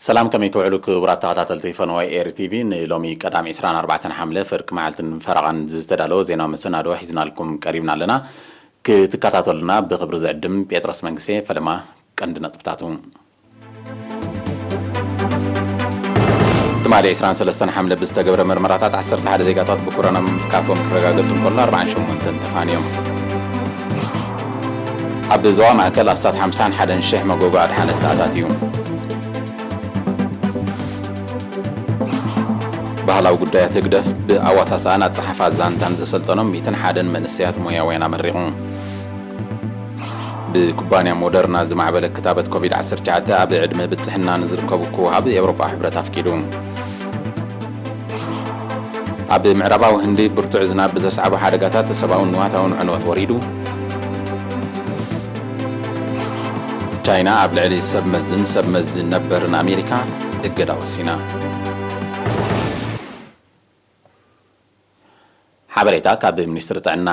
ሰላም፣ ከመይ ትውዕሉ ክቡራት ተኸታተልቲ ፈነወ ኤሪ ቲቪ? ንሎሚ ቀዳም ዕስራን ኣርባዕተን ሓምለ ፍርቂ መዓልትን ፈረቓን ዝተዳለወ ዜና መሰናዶ ሒዝናልኩም ቀሪብና ኣለና። ክትከታተሉና ብኽብሪ ዝዕድም ጴጥሮስ መንግስቴ። ፈለማ ቀንዲ ነጥብታቱ። ትማሊ ዕስራን ሰለስተን ሓምለ ብዝተገብረ መርመራታት ዓሰርተ ሓደ ዜጋታት ብኮሮና ምልካፎም ክረጋገጽ እንከሎ፣ ኣርባዓን ሸሞንተን ተፋንዮም። ኣብ ዞባ ማእከል ኣስታት ሓምሳን ሓደን ሽሕ መጎጎ ኣድሓነት ተኣታትዩ። ባህላዊ ጉዳያት ህግደፍ ብኣዋሳስኣን ኣጸሓሕፋ ዛንታን ዘሰልጠኖም ሚእትን ሓደን መንእሰያት ሞያውያን ኣመሪቑ። ብኩባንያ ሞደርና ዝማዕበለ ክታበት ኮቪድ ዓሰርተ ትሽዓተ ኣብ ዕድመ ብጽሕና ንዝርከቡ ክወሃብ የውሮጳ ሕብረት ኣፍቂዱ። ኣብ ምዕራባዊ ህንዲ ብርቱዕ ዝናብ ብዘስዓቦ ሓደጋታት ሰብኣውን ንዋታውን ዕንወት ወሪዱ። ቻይና ኣብ ልዕሊ ሰብ መዝን ሰብ መዚ ነበርን ኣሜሪካ እገዳ ወሲና። ሓበሬታ ካብ ሚኒስትሪ ጥዕና።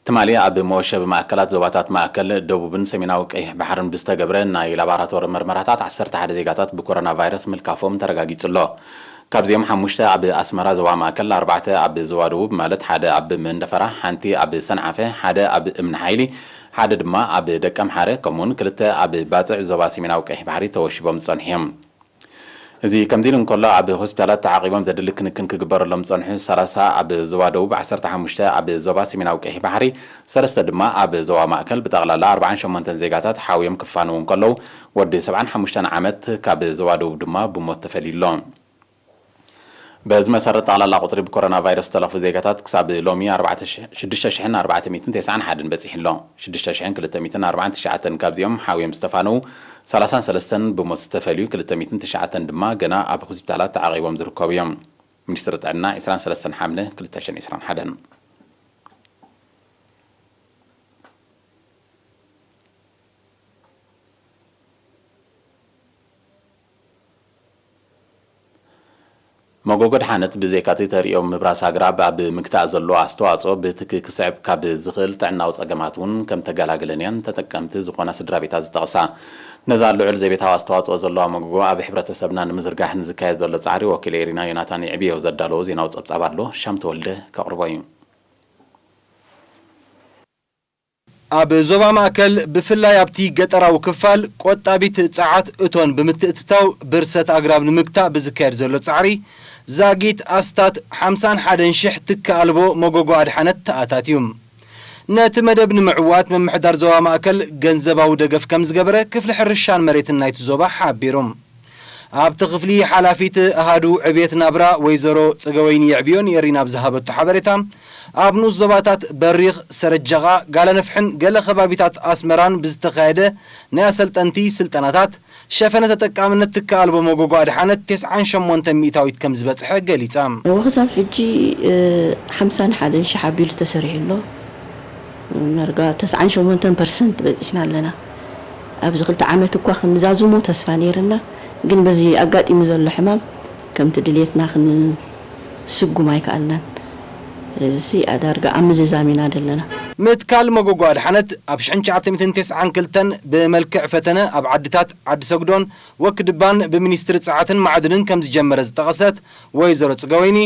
ትማሊ ኣብ መወሸቢ ማእከላት ዞባታት ማእከል፣ ደቡብን ሰሜናዊ ቀይሕ ባሕርን ብዝተገብረ ናይ ላባራቶሪ መርመራታት ዓሰርተ ሓደ ዜጋታት ብኮሮና ቫይረስ ምልካፎም ተረጋጊጹ ኣሎ። ካብዚኦም ሓሙሽተ ኣብ ኣስመራ ዞባ ማእከል፣ ኣርባዕተ ኣብ ዞባ ደቡብ ማለት ሓደ ኣብ መንደፈራ፣ ሓንቲ ኣብ ሰንዓፈ፣ ሓደ ኣብ እምኒ ሓይሊ፣ ሓደ ድማ ኣብ ደቀምሓረ፣ ከምኡውን ክልተ ኣብ ባጽዕ ዞባ ሰሜናዊ ቀይሕ ባሕሪ ተወሺቦም ዝጸንሑ እዮም። እዚ ከምዚ ኢሉ እንከሎ፣ ኣብ ሆስፒታላት ተዓቒቦም ዘድሊ ክንክን ክግበረሎም ዝጸንሑ ሰላሳ ኣብ ዞባ ደቡብ፣ ዓሰርተ ሓሙሽተ ኣብ ዞባ ሰሜናዊ ቀይሕ ባሕሪ፣ ሰለስተ ድማ ኣብ ዞባ ማእከል፣ ብጠቕላላ ኣርባዓን ሸሞንተን ዜጋታት ሓውዮም ክፋነዉ እንከለዉ፣ ወዲ ሰብዓን ሓሙሽተን ዓመት ካብ ዞባ ደቡብ ድማ ብሞት ተፈልዩ ኣሎ። በዚ መሰረት፣ ጠቕላላ ቁጽሪ ብኮሮና ቫይረስ ዝተለፉ ዜጋታት ክሳብ ሎሚ ኣርባዕተ ሽሕ፣ ሽዱሽተ ሽሕን ኣርባዕተ ሚእትን ተስዓን ሓደን በጺሑ ኣሎ። ሽዱሽተ ሽሕን ክልተ ሚእትን ኣርባዓን ትሽዓተን ካብዚኦም ሓውዮም ዝተፋነዉ፣ ሰላሳን ሰለስተን ብሞት ዝተፈልዩ፣ ክልተ ሚእትን ትሽዓተን ድማ ገና ኣብ ሆስፒታላት ተዓቒቦም ዝርከቡ እዮም። ሚኒስትሪ ጥዕና፣ ዕስራን ሰለስተን ሓምለ ክልተ ሽሕን ዕስራን ሓደን። መጎጎ ድሓነት ብዘይካ'ቲ ተርእዮ ምብራስ ኣግራብ ኣብ ምግታእ ዘለዎ ኣስተዋጽኦ ብትኪ ክስዕብ ካብ ዝኽእል ጥዕናዊ ጸገማት እውን ከም ተገላግለን እየን ተጠቀምቲ ዝኾና ስድራ ቤታት ዝጠቕሳ። ነዛ ልዑል ዘቤታዊ ኣስተዋጽኦ ዘለዋ መጎጎ ኣብ ሕብረተሰብና ንምዝርጋሕ ንዝካየድ ዘሎ ጻዕሪ ወኪል ኤሪና ዮናታን ይዕብዮ ዘዳለዎ ዜናዊ ጸብጻብ ኣሎ፣ ሻም ተወልደ ከቕርቦ እዩ። ኣብ ዞባ ማእከል፣ ብፍላይ ኣብቲ ገጠራዊ ክፋል፣ ቆጣቢት ጸዓት እቶን ብምትእትታው ብርሰት ኣግራብ ንምግታእ ብዝካየድ ዘሎ ጻዕሪ፣ ዛጊት ኣስታት ሓምሳን ሓደን ሽሕ ትኪ ኣልቦ መጎጎ ኣድሓነት ተኣታትዩ። ነቲ መደብ ንምዕዋት፣ ምምሕዳር ዞባ ማእከል ገንዘባዊ ደገፍ ከም ዝገበረ፣ ክፍሊ ሕርሻን መሬትን ናይቲ ዞባ ሓቢሩ። ኣብቲ ክፍሊ፣ ሓላፊት ኣሃዱ ዕብየት ናብራ ወይዘሮ ጸገወይኒ የዕብዮ ንኤሪና ኣብ ዝሃበቶ ሓበሬታ፣ ኣብ ንኡስ ዞባታት በሪኽ፣ ሰረጀቓ፣ ጋላነፍሕን ገለ ከባቢታት ኣስመራን ብዝተኻየደ ናይ ኣሰልጠንቲ ስልጠናታት፣ ሸፈነ ተጠቃምነት ትኪ ኣልቦ መጎጎ ኣድሓነት ተስዓን ሸሞንተን ሚእታዊት ከም ዝበጽሐ ገሊጻ። እወ፣ ክሳብ ሕጂ፣ እ፣ ሓምሳን ሓደን ሽሕ ኣቢሉ ተሰሪሑ ኣሎ። መርጋ ተስዓን ሸሞንተን ፐርሰንት በጺሕና ኣለና። ኣብዚ ክልተ ዓመት እኳ ክንዛዝሞ ተስፋ ነይርና፣ ግን በዚ ኣጋጢሙ ዘሎ ሕማም ከምቲ ድልየትና ክንስጉም ኣይከኣልናን። ስለዚ ሲ ኣዳርጋ ኣብ ምዝዛም ኢና ዘለና። ምትካል መጎጎ ኣድሓነት ኣብ ሽሕን ትሽዓተ ሚእትን ተስዓን ክልተን ብመልክዕ ፈተነ ኣብ ዓድታት ዓዲ ሰግዶን ወክድባን ብሚኒስትሪ ጸዓትን ማዕድንን ከም ዝጀመረ ዝጠቐሰት ወይዘሮ ጽገወይኒ፣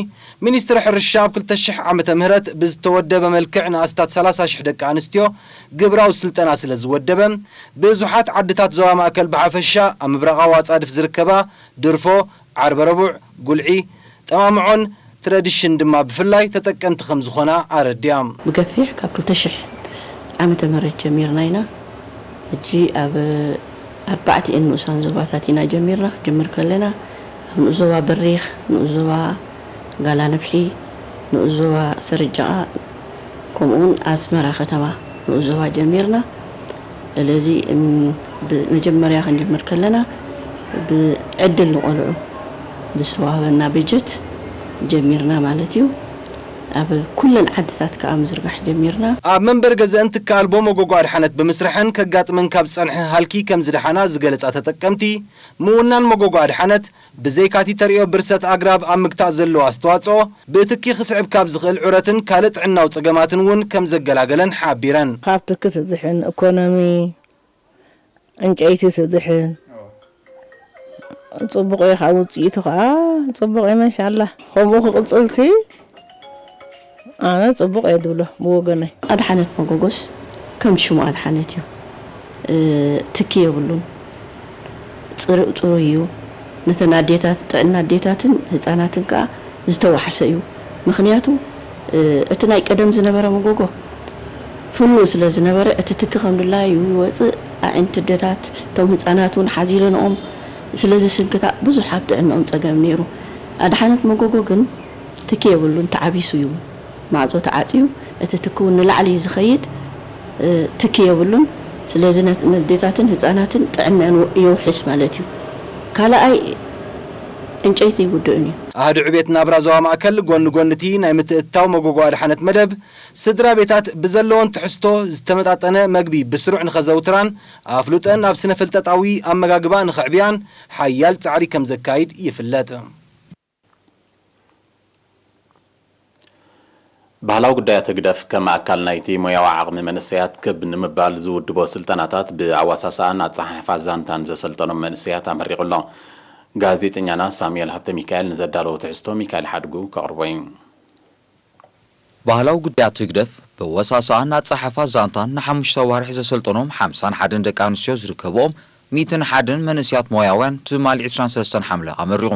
ሚኒስትሪ ሕርሻ ኣብ ክልተ ሽሕ ዓመተ ምህረት ብዝተወደበ መልክዕ ንኣስታት ሰላሳ ሽሕ ደቂ ኣንስትዮ ግብራዊ ስልጠና ስለ ዝወደበ፣ ብዙሓት ዓድታት ዞባ ማእከል ብሓፈሻ፣ ኣብ ምብራቓዊ ኣጻድፍ ዝርከባ ድርፎ፣ ዓርበ ረቡዕ፣ ጉልዒ፣ ጠማምዖን ትረዲሽን ድማ ብፍላይ ተጠቀምቲ ከም ዝኾና ኣረዲኣ። ብገፊሕ ካብ ክልተ ሽሕ ዓመተ ምህረት ጀሚርና ኢና። ሕጂ ኣብ ኣርባዕቲኤን ንኡሳን ዞባታት ኢና ጀሚርና። ክጅምር ከለና ኣብ ንኡስ ዞባ በሪኽ፣ ንኡስ ዞባ ጋላነፍሒ፣ ንኡስ ዞባ ሰረጀቓ፣ ከምኡውን ኣስመራ ከተማ ንኡስ ዞባ ጀሚርና። ስለዚ፣ እም፣ ብመጀመርያ ክንጅምር ከለና ብዕድል ንቖልዑ ብዝተዋህበና በጀት ጀሚርና ማለት እዩ። ኣብ ኩለን ዓድታት ከኣ ምዝርጋሕ ጀሚርና። ኣብ መንበሪ ገዛእን ትኪ ኣልቦ መጎጎ ኣድሓነት ብምስርሐን ከጋጥመን ካብ ዝጸንሐ ሃልኪ ከም ዝደሓና ዝገለጻ ተጠቀምቲ፣ ምውናን መጎጎ ኣድሓነት ብዘይካ'ቲ ተርእዮ ብርሰት ኣግራብ ኣብ ምግታእ ዘለዎ ኣስተዋጽኦ፣ ብትኪ ክስዕብ ካብ ዝኽእል ዑረትን ካልእ ጥዕናዊ ጸገማትን እውን ከም ዘገላገለን ሓቢረን። ካብ ትኪ ትድሕን፣ ኢኮኖሚ፣ ዕንጨይቲ ትድሕን፣ ጽቡቕ እዩ፣ ካብ ውጽኢቱ ከዓ ጽቡቕ እዩ። መሻላ ከምኡ ክቕጽልሲ ኣነ ጽቡቕ እየ ድብሎ ብወገነይ። ኣድሓነት መጎጎስ ከም ሽሙ ኣድሓነት እዩ። ትኪ የብሉን። ጽሩይ ጽሩይ እዩ። ነተን ኣዴታት፣ ጥዕና ኣዴታትን ህጻናትን ከኣ ዝተዋሕሰ እዩ። ምኽንያቱ እቲ ናይ ቀደም ዝነበረ መጎጎ ፍኑው ስለ ዝነበረ፣ እቲ ትኪ ከም ድላዩ ይወጽእ። ኣዒንቲ ኣዴታት፣ እቶም ህጻናት እውን ሓዚለንኦም ስለ ዝስንክታ ብዙሕ ኣብ ጥዕንኦም ጸገም ነይሩ። ኣድሓነት መጎጎ ግን ትኪ የብሉን፣ ተዓቢሱ እዩ። ማዕጾ ተዓጽዩ፣ እቲ ትኪ እውን ንላዕሊ እዩ ዝኸይድ። ትኪ የብሉን። ስለዚ ነት-፣ ነዴታትን ህጻናትን ጥዕናን የውሕስ ማለት እዩ። ካልኣይ ዕንጨይቲ ይውድእን እዩ። ኣህዱ ዕቤት ናብራ ዞባ ማእከል ጎኒ ጎኒ እቲ ናይ ምትእትታው መጎጎ ኣድሓነት መደብ፣ ስድራ ቤታት ብዘለወን ትሕዝቶ ዝተመጣጠነ መግቢ ብስሩዕ ንኸዘውትራን ኣፍልጦን ኣብ ስነ-ፍልጠጣዊ ኣመጋግባ ንኸዕብያን ሓያል ጻዕሪ ከም ዘካይድ ይፍለጥ። ባህላዊ ጉዳያት ህግደፍ ከም ኣካል ናይቲ ሞያዊ ዓቕሚ መንእሰያት ክብ ንምባል ዝውድቦ ስልጠናታት ብኣዋሳስኣን ኣጸሓሕፋ ዛንታን ዘሰልጠኖም መንእሰያት ኣመሪቑ ኣሎ። ጋዜጠኛና ሳሙኤል ሃብተ ሚካኤል ንዘዳለዎ ትሕዝቶ ሚካኤል ሓድጉ ከቕርቦ እዩ። ባህላዊ ጉዳያት ህግደፍ ብወሳስኣን ኣጸሓሕፋ ዛንታን ንሓሙሽተ ኣዋርሕ ዘሰልጠኖም ሓምሳን ሓደን ደቂ ኣንስትዮ ዝርከብኦም ሚእትን ሓደን መንእሰያት ሞያውያን ትማሊ ዕስራን ሰለስተን ሓምለ ኣመሪቑ።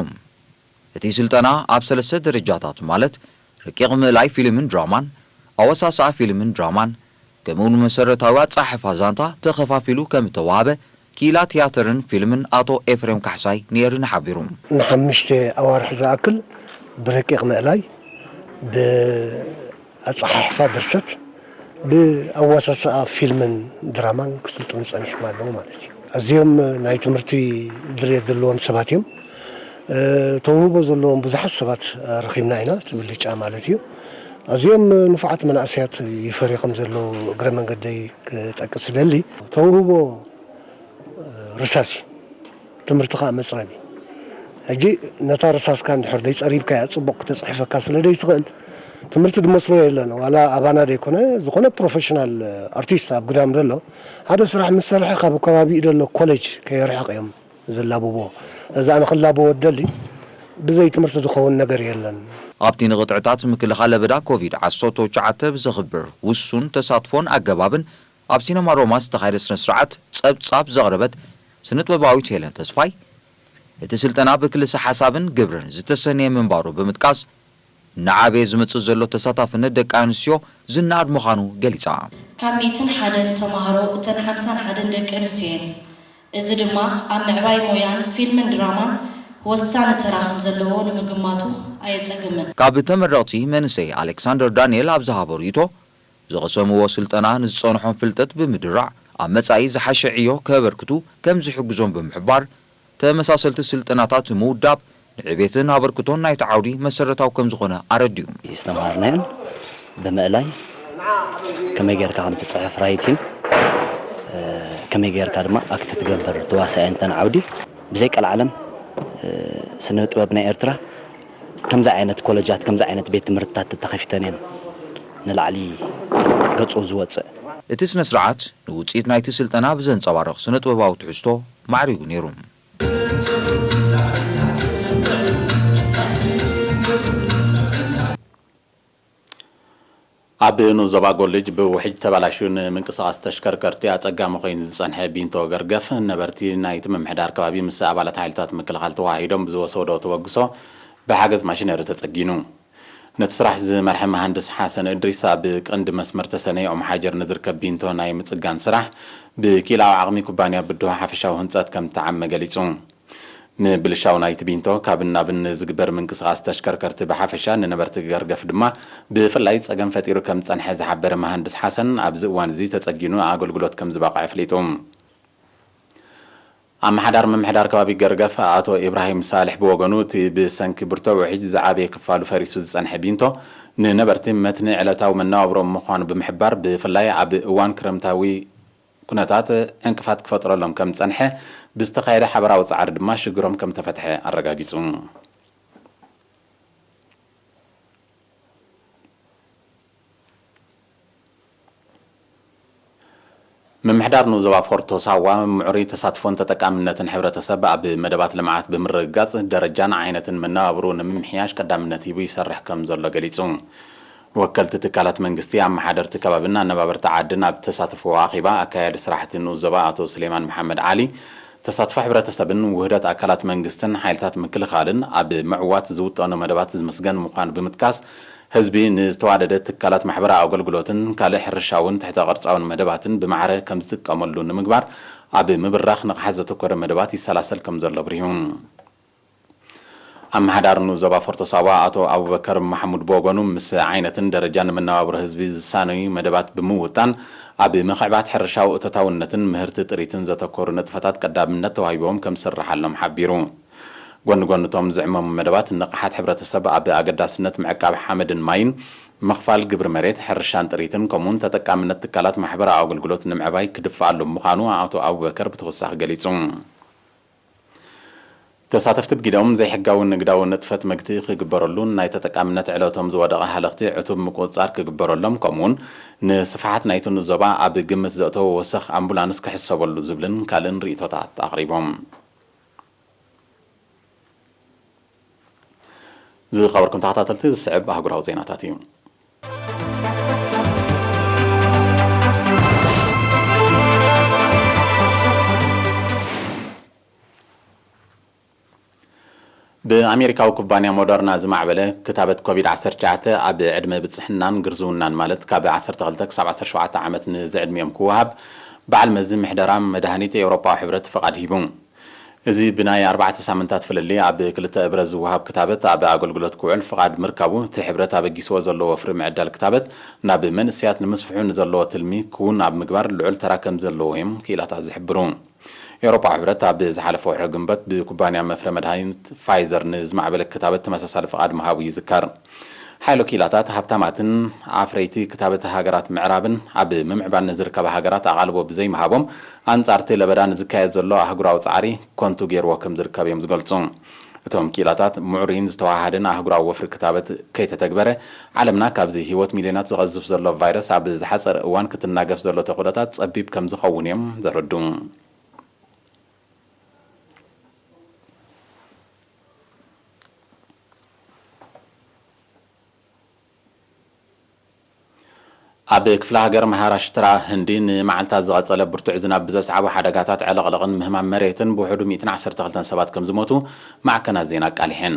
እቲ ስልጠና ኣብ ሰለስተ ደረጃታት ማለት ረቂቕ ምእላይ ፊልምን ድራማን፣ ኣወሳስኣ ፊልምን ድራማን፣ ከምኡውን መሰረታዊ ኣጸሓሕፋ ዛንታ ተኸፋፊሉ ከም እተዋህበ ክኢላ ትያትርን ፊልምን ኣቶ ኤፍሬም ካሕሳይ ንኤሪና ሓቢሩ። ንሓሙሽተ ኣዋርሕ ዝኣክል ብረቂቕ ምእላይ፣ ብኣጸሓሕፋ ድርሰት፣ ብኣወሳስኣ ፊልምን ድራማን ክስልጥኑ ጸኒሖም ኣለዉ ማለት እዩ። ኣዝዮም ናይ ትምህርቲ ድልየት ዘለዎም ሰባት እዮም። እ፣ ተውህቦ ዘለዎም ብዙሓት ሰባት ረኺብና ኢና፣ እቲ ብልጫ ማለት እዩ። ኣዝዮም ንፉዓት መናእሰያት ይፈርዩ ከም ዘለዉ እግረ መንገደይ ክጠቅስ እደሊ። ተውህቦ ርሳስ እዩ። ትምህርቲ ኸኣ መጽረቢ። ሕጂ ነታ ርሳስካ እንድሕር ደይጸሪብካያ ጽቡቕ ክተጽሕፈካ ስለ ደይትኽእል፣ ትምህርቲ ድመስሎ የለን። ዋላ ኣባና ደይኮነ፣ ዝኾነ ፕሮፌሽናል ኣርቲስት ኣብ ግዳም ደሎ፣ ሓደ ስራሕ ምስ ሰርሐ ካብ ከባቢኡ ደሎ ኮሌጅ ከየርሕቕ እዮም ዝላብብዎ። እዛ ኣነ ክላብቦ እደሊ፣ ብዘይ ትምህርቲ ዝኸውን ነገር የለን። ኣብቲ ንቕጥዕታት ምክልኻል ለበዳ ኮቪድ ዓሰርተ ትሽዓተ ብዘኽብር ውሱን ተሳትፎን ኣገባብን ኣብ ሲነማ ሮማ ዝተኻየደ ስነ ስርዓት ጸብጻብ ዘቕረበት ስነጥበባዊት ሄለን ተስፋይ፣ እቲ ስልጠና ብክልሰ ሓሳብን ግብርን ዝተሰነየ ምንባሩ ብምጥቃስ፣ እናዓበየ ዝመጽእ ዘሎ ተሳታፍነት ደቂ ኣንስትዮ ዝነኣድ ምዃኑ ገሊጻ። ካብ ሚእትን ሓደን ተማሃሮ እተን ሓምሳን ሓደን ደቂ ኣንስትዮ እየን። እዚ ድማ ኣብ ምዕባይ ሞያን ፊልምን ድራማን ወሳኒ ተራ ከም ዘለዎ ንምግማቱ ኣየጸግምን። ካብ ተመረቕቲ መንእሰይ ኣሌክሳንደር ዳንኤል ኣብ ዝሃቦ ርእይቶ፣ ዝቐሰምዎ ስልጠና ንዝጸንሖም ፍልጠት ብምድራዕ ኣብ መጻኢ ዝሓሸ ዕዮ ከበርክቱ ከም ዝሕግዞም ብምሕባር፣ ተመሳሰልቲ ስልጠናታት ምውዳብ ንዕቤትን ኣበርክቶን ናይቲ ዓውዲ መሰረታዊ ከም ዝኾነ ኣረዲኡ። ዝተምሃርናዮን ብምእላይ ከመይ ጌርካ ከም ትጽሕፍ ራይቲን፣ እ፣ ከመይ ጌርካ ድማ ኣክት ትገብር ተዋሳኣይ እንተን ዓውዲ ብዘይ ቀልዓለም፣ እ፣ ስነ ጥበብ ናይ ኤርትራ ከምዚ ዓይነት ኮለጃት፣ ከምዚ ዓይነት ቤት ትምህርትታት ተተኸፊተን እየን ንላዕሊ ገጹ ዝወጽእ። እቲ ስነ ስርዓት ንውጽኢት ናይቲ ስልጠና ብዘንጸባርቕ ስነ ጥበባዊ ትሕዝቶ ማዕሪጉ ነይሩ። ኣብ ንኡስ ዞባ ጎልጅ ብውሕጅ ተባላሽዩ ንምንቅስቓስ ተሽከርከርቲ ኣጸጋሚ ኮይኑ ዝጸንሐ ቢንቶ ገርገፍ ነበርቲ ናይቲ ምምሕዳር ከባቢ ምስ ኣባላት ሓይልታት ምክልኻል ተዋሃሂዶም ብዝወሰዶ ተበግሶ ብሓገዝ ማሽነሪ ተጸጊኑ። ነቲ ስራሕ ዝመርሐ መሃንድስ ሓሰን እድሪስ ኣብ ቀንዲ መስመር ተሰነይ ኦም ሓጀር ንዝርከብ ቢንቶ ናይ ምጽጋን ስራሕ ብክኢላዊ ዓቕሚ ኩባንያ ብድሆ ሓፈሻዊ ህንጸት ከም እተዓመ ገሊጹ። ምብልሻው ናይቲ ቢንቶ ካብን ናብን ንዝግበር ምንቅስቓስ ተሽከርከርቲ ብሓፈሻ ንነበርቲ ገርገፍ ድማ ብፍላይ ጸገም ፈጢሩ ከም ዝጸንሐ ዝሓበረ መሃንድስ ሓሰን ኣብዚ እዋን እዚ ተጸጊኑ ኣገልግሎት ከም ዝበቕዐ ኣፍሊጡ። ኣመሓዳሪ ምምሕዳር ከባቢ ገርገፍ ኣቶ ኢብራሂም ሳልሕ ብወገኑ እቲ ብሰንኪ ብርቱዕ ውሕጅ ዝዓበየ ክፋሉ ፈሪሱ ዝጸንሐ ቢንቶ ንነበርቲ መትኒ ዕለታዊ መነባብሮኦም ምዃኑ ብምሕባር ብፍላይ ኣብ እዋን ክረምታዊ ኩነታት ዕንቅፋት ክፈጥረሎም ከም ዝጸንሐ፣ ብዝተኻየደ ሓበራዊ ጻዕሪ ድማ ሽግሮም ከም ተፈትሐ ኣረጋጊጹ። ምምሕዳር ንኡስ ዞባ ፎርቶ ሳዋ ምዕሩይ ተሳትፎን ተጠቃምነትን ሕብረተሰብ ኣብ መደባት ልምዓት ብምርግጋጽ ደረጃን ዓይነትን መነባብርኡ ንምምሕያሽ ቀዳምነት ሂቡ ይሰርሕ ከም ዘሎ ገሊጹ። ወከልቲ ትካላት መንግስቲ፣ ኣመሓደርቲ ከባብን ኣነባበርቲ ዓድን ኣብ ተሳተፍዎ ኣኼባ ኣካያዲ ስራሕቲ ንኡስ ዞባ ኣቶ ስሌማን መሓመድ ዓሊ፣ ተሳትፎ ሕብረተሰብን ውህደት ኣካላት መንግስትን ሓይልታት ምክልኻልን ኣብ ምዕዋት ዝውጠኑ መደባት ዝምስገን ምዃኑ ብምጥቃስ፣ ህዝቢ ንዝተዋደደ ትካላት ማሕበራዊ ኣገልግሎትን ካልእ ሕርሻውን ትሕተ ቅርጻውን መደባትን ብማዕረ ከም ዝጥቀመሉ ንምግባር ኣብ ምብራኽ ንቕሓት ዘተኮረ መደባት ይሰላሰል ከም ዘሎ ኣብሪሁ። ኣመሓዳሪ ንኡስ ዞባ ፎርቶ ሳዋ ኣቶ ኣቡበከር ማሕሙድ ብወገኑ፣ ምስ ዓይነትን ደረጃን መነባብሮ ህዝቢ ዝሳነዩ መደባት ብምውጣን፣ ኣብ ምኽዕባት ሕርሻዊ እቶታውነትን ምህርቲ ጥሪትን ዘተኮሩ ንጥፈታት ቀዳምነት ተዋሂቦም ከም ዝስርሓሎም ሓቢሩ። ጎኒ ጎኒ እቶም ዝዕመሙ መደባት፣ ንቕሓት ሕብረተሰብ ኣብ ኣገዳስነት ምዕቃብ ሓመድን ማይን፣ ምኽፋል ግብሪ መሬት፣ ሕርሻን ጥሪትን፣ ከምኡውን ተጠቃምነት ትካላት ማሕበራዊ ኣገልግሎት ንምዕባይ ክድፋኣሎም ምዃኑ ኣቶ ኣቡበከር ብተወሳኺ ገሊጹ። ተሳተፍቲ ብጊዶም ዘይሕጋዊ ንግዳዊ ንጥፈት መግትኢ ክግበረሉን ናይ ተጠቃምነት ዕለቶም ዝወደቐ ሃለኽቲ ዕቱብ ምቁጽጻር ክግበረሎም፣ ከምኡውን ንስፍሓት ናይቲ ንዞባ ኣብ ግምት ዘእተወ ወሰኽ ኣምቡላንስ ክሕሰበሉ ዝብልን ካልእን ርእይቶታት ኣቕሪቦም። ዝኸበርኩም ተኸታተልቲ፣ ዝስዕብ ኣህጉራዊ ዜናታት እዩ። ብኣሜሪካዊ ኩባንያ ሞደርና ዝማዕበለ ክታበት ኮቪድ ዓሰርተ ትሽዓተ ኣብ ዕድመ ብጽሕናን ግርዝውናን፣ ማለት ካብ ዓሰርተ ክልተ ክሳብ ዓሰርተ ሸውዓተ ዓመት ንዝዕድሚኦም ክወሃብ፣ በዓል መዚ ምሕደራ መድሃኒት ኤውሮጳዊ ሕብረት ፍቓድ ሂቡ። እዚ ብናይ ኣርባዕተ ሳምንታት ፍልልይ ኣብ ክልተ እብረ ዝወሃብ ክታበት ኣብ ኣገልግሎት ክውዕል ፍቓድ ምርካቡ፣ እቲ ሕብረት ኣበጊስዎ ዘሎ ወፍሪ ምዕዳል ክታበት ናብ መንእሰያት ንምስፍሑ ንዘለዎ ትልሚ ክውን ኣብ ምግባር ልዑል ተራ ከም ዘለዎ እዮም ክኢላታት ዝሕብሩ። ኤውሮጳዊ ሕብረት ኣብ ዝሓለፈ ወርሒ ግንቦት ብኩባንያ መፍረ መድሃኒት ፋይዘር ንዝማዕበለ ክታበት ተመሳሳሊ ፍቓድ ምሃቡ ይዝከር። ሓይሎ ክኢላታት ሃብታማትን ኣፍረይቲ ክታበት ሃገራት ምዕራብን ኣብ ምምዕባል ንዝርከባ ሃገራት ኣቓልቦ ብዘይምሃቦም፣ ኣንጻር እቲ ለበዳ ንዝካየድ ዘሎ ኣህጉራዊ ጻዕሪ ኮንቱ ገይርዎ ከም ዝርከብ እዮም ዝገልጹ። እቶም ክኢላታት፣ ምዕሩይን ዝተዋሃደን ኣህጉራዊ ወፍሪ ክታበት ከይተተግበረ፣ ዓለምና ካብዚ ህይወት ሚልዮናት ዝቐዝፍ ዘሎ ቫይረስ ኣብ ዝሓጸረ እዋን ክትናገፍ ዘሎ ተኽእሎታት ጸቢብ ከም ዝኸውን እዮም ዘረድኡ። ኣብ ክፍለ ሃገር ማሃራሽትራ ህንዲ ንመዓልታት ዝቐጸለ ብርቱዕ ዝናብ ብዘስዓቦ ሓደጋታት ዕልቕልቕን ምህማም መሬትን ብውሕዱ ሚእትን ዓሰርተ ክልተን ሰባት ከም ዝሞቱ ማዕከናት ዜና ኣቃሊሐን።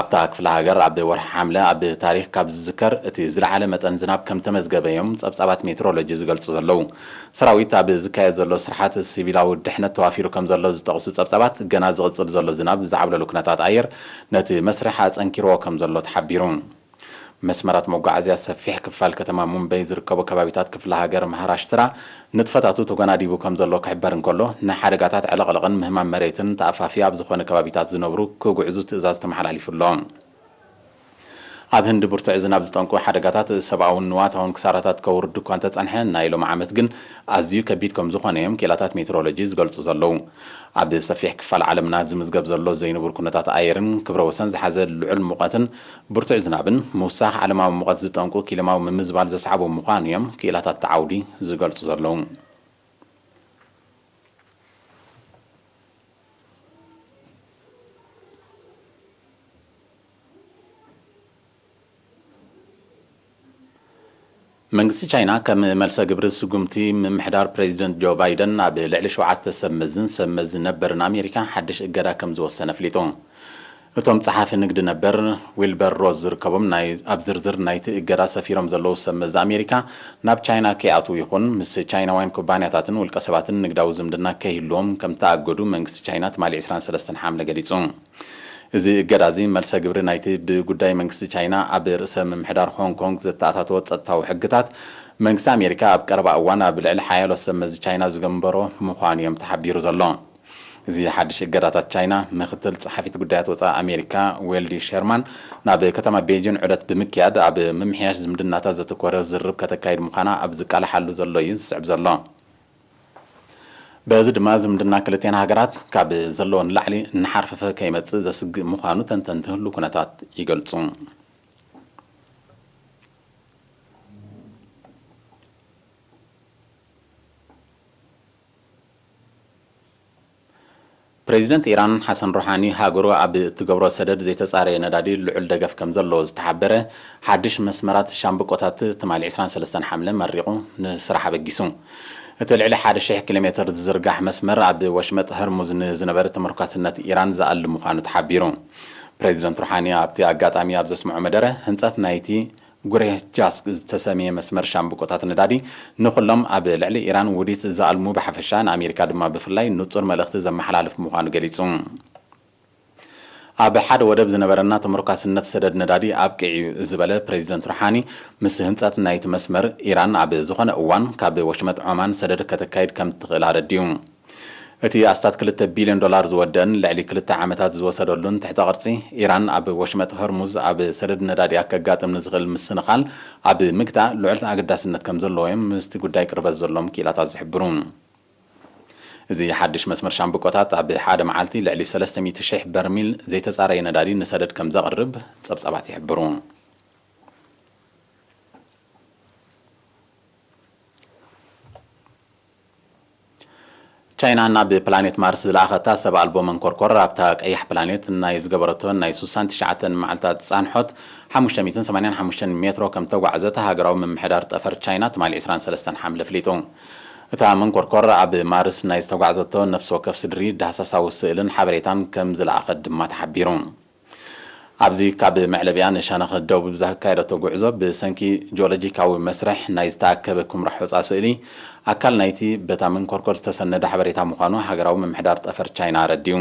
ኣብታ ክፍለ ሃገር ኣብ ወርሒ ሓምለ ኣብ ታሪኽ ካብ ዝዝከር እቲ ዝለዓለ መጠን ዝናብ ከም ተመዝገበ እዮም ጸብጻባት ሜትሮሎጂ ዝገልጹ ዘለዉ። ሰራዊት ኣብ ዝካየድ ዘሎ ስርሓት ሲቪላዊ ድሕነት ተዋፊሩ ከም ዘሎ ዝጠቕሱ ጸብጻባት፣ ገና ዝቕጽል ዘሎ ዝናብ ዝዓብለሉ ኩነታት ኣየር ነቲ መስርሕ ኣጸንኪርዎ ከም ዘሎ ተሓቢሩ። መስመራት መጓዓዝያ ሰፊሕ ክፋል ከተማ ሙምበይ ዝርከቡ ከባቢታት ክፍለ ሃገር ማሃራሽትራ ንጥፈታቱ ተጎናዲቡ ከም ዘሎ ክሕበር እንከሎ፣ ንሓደጋታት ዕልቕልቕን ምህማም መሬትን ተኣፋፊ ኣብ ዝኾነ ከባቢታት ዝነብሩ ክጉዕዙ ትእዛዝ ተመሓላሊፉ ኣሎ። ኣብ ህንዲ ብርቱዕ ዝናብ ዝጠንቁ ሓደጋታት ሰብኣውን ንዋታውን ክሳራታት ከውርድ እኳ እንተጸንሐ፣ ናይ ሎሚ ዓመት ግን ኣዝዩ ከቢድ ከም ዝኾነ እዮም ክኢላታት ሜትሮሎጂ ዝገልጹ ዘለዉ። ኣብ ሰፊሕ ክፋል ዓለምና ዝምዝገብ ዘሎ ዘይንቡር ኩነታት ኣየርን ክብረ ወሰን ዝሓዘ ልዑል ሙቐትን ብርቱዕ ዝናብን፣ ምውሳኽ ዓለማዊ ሙቐት ዝጠንቁ ኪለማዊ ምምዝባል ዘስዓቦ ምዃኑ እዮም ክኢላታት እቲ ዓውዲ ዝገልጹ ዘለዉ። መንግስቲ ቻይና፣ ከም መልሰ ግብሪ ስጉምቲ ምምሕዳር ፕሬዚደንት ጆ ባይደን፣ ኣብ ልዕሊ ሸውዓተ ሰብ መዝን ሰብ መዚ ነበርን ኣሜሪካ ሓድሽ እገዳ ከም ዝወሰነ ኣፍሊጡ። እቶም ጸሓፊ ንግዲ ነበር ዊልበር ሮዝ ዝርከቦም ናይ፣ ኣብ ዝርዝር ናይቲ እገዳ ሰፊሮም ዘለዉ ሰብ መዚ ኣሜሪካ፣ ናብ ቻይና ከይኣትዉ ይኹን ምስ ቻይናውያን ኩባንያታትን ውልቀ ሰባትን ንግዳዊ ዝምድና ከይህልዎም ከም ተኣገዱ መንግስቲ ቻይና ትማሊ ዕስራን ሰለስተን ሓምለ ገሊጹ። እዚ እገዳ እዚ መልሰ ግብሪ ናይቲ ብጉዳይ መንግስቲ ቻይና ኣብ ርእሰ ምምሕዳር ሆንግ ኮንግ ዘተኣታተወ ጸጥታዊ ሕግታት፣ መንግስቲ ኣሜሪካ ኣብ ቀረባ እዋን ኣብ ልዕሊ ሓያሎ ሰብ መዚ ቻይና ዝገንበሮ ምዃኑ እዮም ተሓቢሩ ዘሎ። እዚ ሓድሽ እገዳታት ቻይና፣ ምክትል ጸሓፊት ጉዳያት ወጻኢ ኣሜሪካ ዌልዲ ሸርማን ናብ ከተማ ቤጂን ዑደት ብምክያድ፣ ኣብ ምምሕያሽ ዝምድናታት ዘተኮረ ዝርርብ ከተካይድ ምዃና ኣብ ዝቃላሓሉ ዘሎ እዩ ዝስዕብ ዘሎ። በዚ ድማ ዝምድና ክልቲኣን ሃገራት ካብ ዘለዎ ንላዕሊ እናሓርፈፈ ከይመጽእ ዘስግእ ምዃኑ ተንተንቲ ህሉ ኩነታት ይገልጹ። ፕሬዚደንት ኢራን ሓሰን ሩሓኒ ሃገሩ ኣብ እትገብሮ ሰደድ ዘይተጻረየ ነዳዲ ልዑል ደገፍ ከም ዘለዎ ዝተሓበረ ሓድሽ መስመራት ሻምብቆታት ትማሊ ዕስራን ሰለስተን ሓምለ መሪቑ ንስራሕ ኣበጊሱ። እቲ ልዕሊ ሓደ ሺሕ ኪሎ ሜትር ዝዝርጋሕ መስመር ኣብ ወሽመጥ ሆርሙዝ ንዝነበረ ተመርኳስነት ኢራን ዝኣሊ ምዃኑ ተሓቢሩ። ፕሬዚደንት ሩሓኒ ኣብቲ ኣጋጣሚ ኣብ ዘስምዖ መደረ ህንጸት ናይቲ ጉሬህ ጃስክ ዝተሰምየ መስመር ሻምብቆታት ነዳዲ ንኹሎም ኣብ ልዕሊ ኢራን ውዲት ዝኣልሙ ብሓፈሻ ንኣሜሪካ ድማ ብፍላይ ንጹር መልእኽቲ ዘመሓላልፍ ምዃኑ ገሊጹ። ኣብ ሓደ ወደብ ዝነበረና ተመርኳስነት ሰደድ ነዳዲ ኣብቂዑ እዩ ዝበለ ፕሬዚደንት ሩሓኒ፣ ምስ ህንጸት ናይቲ መስመር ኢራን ኣብ ዝኾነ እዋን ካብ ወሽመጥ ዖማን ሰደድ ከተካይድ ከም ትኽእል ኣረዲኡ። እቲ ኣስታት ክልተ ቢልዮን ዶላር ዝወደእን ልዕሊ ክልተ ዓመታት ዝወሰደሉን ትሕተ ቅርጺ ኢራን ኣብ ወሽመጥ ሆርሙዝ ኣብ ሰደድ ነዳዲኣ ከጋጥም ንዝኽእል ምስንኻል ኣብ ምግታእ ልዑል ኣገዳስነት ከም ዘለዎ እዮም ምስቲ ጉዳይ ቅርበት ዘለዎም ክኢላታት ዝሕብሩ። እዚ ሓድሽ መስመር ሻምብቆታት ኣብ ሓደ መዓልቲ ልዕሊ ሰለስተ ሚእቲ ሺሕ በርሚል ዘይተጻረየ ነዳዲ ንሰደድ ከም ዘቕርብ ጸብጻባት ይሕብሩ። ቻይና ናብ ፕላኔት ማርስ ዝለኣኸታ ሰብ ኣልቦ መንኮርኮር ኣብታ ቀያሕ ፕላኔት ናይ ዝገበረቶ ናይ ሱሳን ትሽዓተን መዓልታት ጻንሖት ሓሙሽተ ሚእትን ሰማንያን ሓሙሽተን ሜትሮ ከም ተጓዕዘት ሃገራዊ ምምሕዳር ጠፈር ቻይና ትማሊ ዕስራን ሰለስተን ሓምለ ኣፍሊጡ። እታ መንኮርኮር ኣብ ማርስ ናይ ዝተጓዕዘቶ ነፍሲ ወከፍ ስድሪ ዳህሳሳዊ ስእልን ሓበሬታን ከም ዝለኣኸት ድማ ተሓቢሩ። ኣብዚ ካብ መዕለቢያ ንሸነኽ ደቡብ ዘካየደቶ ጉዕዞ ብሰንኪ ጂኦሎጂካዊ መስርሕ ናይ ዝተኣከበ ኩምራ ሑጻ ስእሊ ኣካል ናይቲ በታ መንኮርኮር ዝተሰነደ ሓበሬታ ምዃኑ ሃገራዊ ምምሕዳር ጠፈር ቻይና ኣረዲኡ።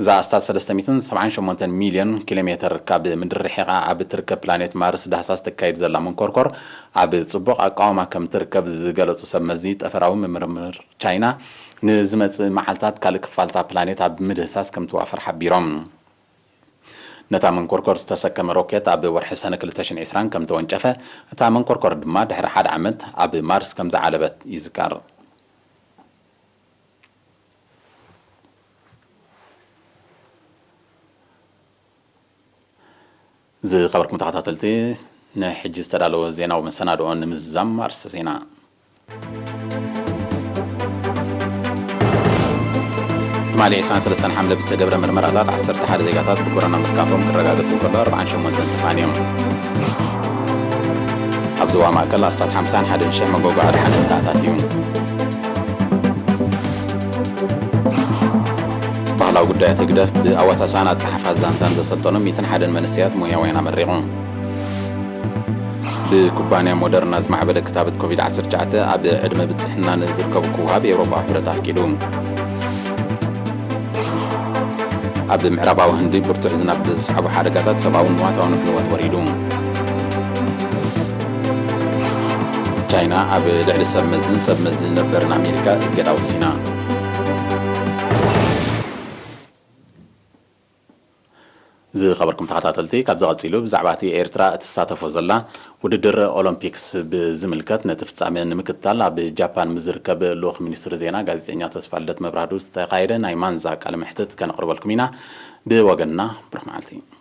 እዛ ኣስታት ሰለስተ ሚእትን ሰብዓን ሸሞንተን ሚልዮን ኪሎ ሜተር ካብ ምድሪ ርሒቓ ኣብ እትርከብ ፕላኔት ማርስ ዳህሳስ ተካይድ ዘላ መንኮርኮር ኣብ ጽቡቕ ኣቃውማ ከም ትርከብ ዝገለጹ ሰብ መዚ ጠፈራዊ ምምርምር ቻይና ንዝመጽእ መዓልታት ካልእ ክፋልታ ፕላኔት ኣብ ምድህሳስ ከም ትዋፈር ሓቢሮም። ነታ መንኮርኮር ዝተሰከመ ሮኬት ኣብ ወርሒ ሰነ ክልተ ሽሕን ዕስራን ከም ተወንጨፈ፣ እታ መንኮርኮር ድማ ድሕሪ ሓደ ዓመት ኣብ ማርስ ከም ዝዓለበት ይዝከር። ዝኸበርኩም ተኸታተልቲ፣ ንሕጂ ዝተዳለወ ዜናዊ መሰናድኦ ንምዝዛም ኣርእስተ ዜና። ትማሊ ዕስራን ሰለስተን ሓምለ ብዝተገብረ ምርመራታት ዓሰርተ ሓደ ዜጋታት ብኮሮና ምትካፎም ክረጋገጽ እንከሎ፣ ኣርባዓን ሸሞንተን ተፋንዮም። ኣብ ዞባ ማእከል ኣስታት ሓምሳን ሓደን ሽሕ መጓጓ ኣድሓን ተኣታትዩ። ባህላዊ ጉዳያት ህግደፍ ብኣዋሳሳን ኣጸሓሕፋ ዛንታን ዘሰልጠኑ ሚእትን ሓደን መንእሰያት ሞያውያን ኣመሪቑ። ብኩባንያ ሞደርና ዝማዕበለ ክታበት ኮቪድ ዓሰርተ ትሽዓተ ኣብ ዕድመ ብጽሕና ንዝርከቡ ክወሃብ የውሮጳዊ ሕብረት ኣፍቂዱ። ኣብ ምዕራባዊ ህንዲ ብርቱዕ ዝናብ ብዘስዓቦ ሓደጋታት ሰብኣውን ንዋታውን ዕንወት ወሪዱ። ቻይና ኣብ ልዕሊ ሰብ መዝን ሰብ መዚ ነበርን ኣሜሪካ እገዳ ወሲና። ዝኸበርኩም ተኸታተልቲ፣ ካብዚ ቀጺሉ ብዛዕባ እቲ ኤርትራ እትሳተፎ ዘላ ውድድር ኦሎምፒክስ ብዝምልከት ነቲ ፍጻመ ንምክትታል ኣብ ጃፓን ምስ ዝርከብ ልኡኽ ሚኒስትሪ ዜና ጋዜጠኛ ተስፋልደት መብራህቱ ዝተኻየደ ናይ ማንዛ ቃለ መሕትት ከነቕርበልኩም ኢና። ብወገንና ብሩኽ መዓልቲ።